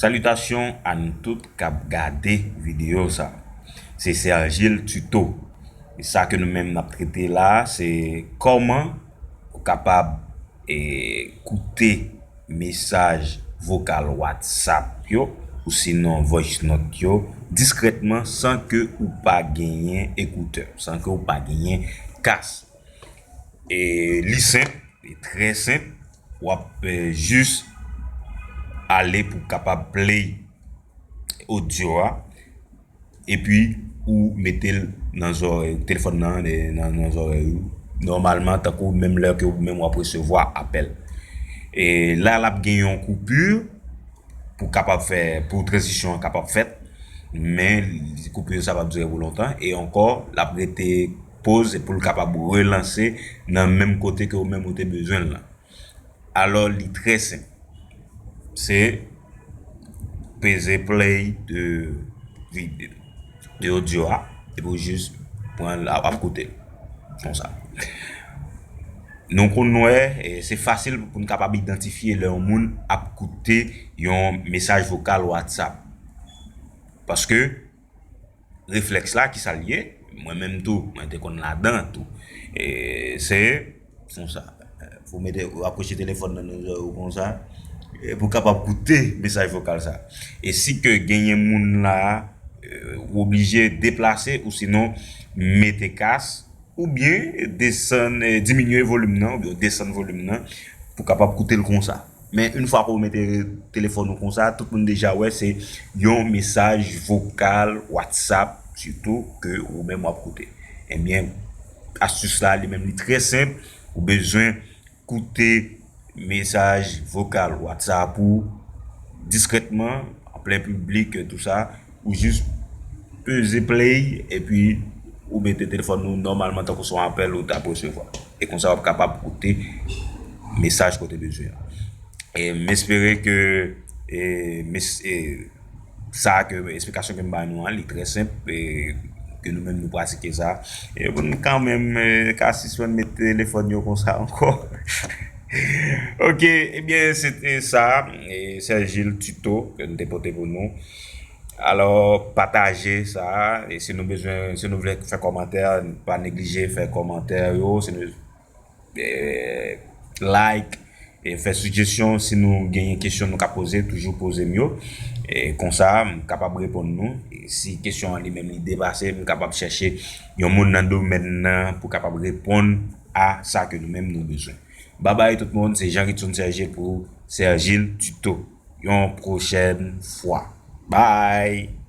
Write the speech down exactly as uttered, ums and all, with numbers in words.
Salitasyon a nou tout k ap gade videyo sa. Se Sergil Tuto. E sa ke nou menm n ap trete la, se kòman ou kapab e, koute mesaj vokal WhatsApp yo, ou sinon voice note yo, diskrètman, san ke ou pa genyen ekoutè, san ke ou pa genyen kas. E li senp, li trè senp, w ap e, jis ale pou kapab play audio a, epi ou mete l nan zòrèy ou, telefòn nan, nan, nan zòrèy ou, nòmalman, tankou menm lè ke ou menm w ap resevwa apèl. E la, l ap gen yon koupi pou kapab fè, pou tranzisyon an kapab fèt, men koupi sa p ap dire pou lontan, e ankò, l ap rete poze pou l kapab relanse nan menm kote ke ou menm ou te bezwen l lan. Alò, li trè senp. Se peze play de, de audio a, epi ou jis pran l, ap koute l. Konsa. Nou konn wè, e, se fasil pou n kapab idantifye lè yon moun ap koute yon mesaj vokal WhatsApp. Paske reflèks la, ki sa l ye? Mwen menm tou, mwen te konn ladan tou. E, se konsa. Pou mete, ou akwoche telefòn nan nan zòrèy ou konsa, e, pou kapab koute mesaj vokal sa. E si ke genyen moun la, e, ou oblije deplase ou sinon mete kas, oubyen desann, e, diminye volim nan, oubyen desann volim nan, pou kapab koute l konsa. Men, yon fwa ke w mete telefòn ou konsa, tout moun deja wè se yon mesaj vokal WhatsApp, sitou ke ou menm w ap koute. Ebyen, astis la, li menm, li trè senp. Ou bezwen koute mesaj vokal WhatsApp ou diskrètman, an plen piblik, tou sa, ou jis peze play, epi ou mete telefòn ou nòmalman tankou se yon apèl ou t ap resevwa. E konsa, w ap kapab koute mesaj ke w te bezwen an. E m espere ke, e, mes, e, sa ke, esplikasyon ke m bay nou an, li trè senp, e ke nou menm nou pratike sa. E pou nou kanmenm, e, ka sispann met telefòn yo konsa ankò. Ok, ebyen, se te sa, e, Sergil Tuto ke nou te pote pou nou. Alò, pataje sa, e si nou bezwen, si nou vle fè kòmantè, pa neglije fè kòmantè yo, si nou, e, like, e, fè sijesyon, si nou genyen kesyon nou ka poze, toujou poze m yo. E, konsa, m kapab reponn nou. E si kesyon an li menm li depase, m kapab chèche yon moun nan domèn nan pou kapab reponn a sa ke nou menm nou bezwen. Babay tout moun, se Jean Ritson Serge pou Sergil Tuto. Yon pwochèn fwa. Bye!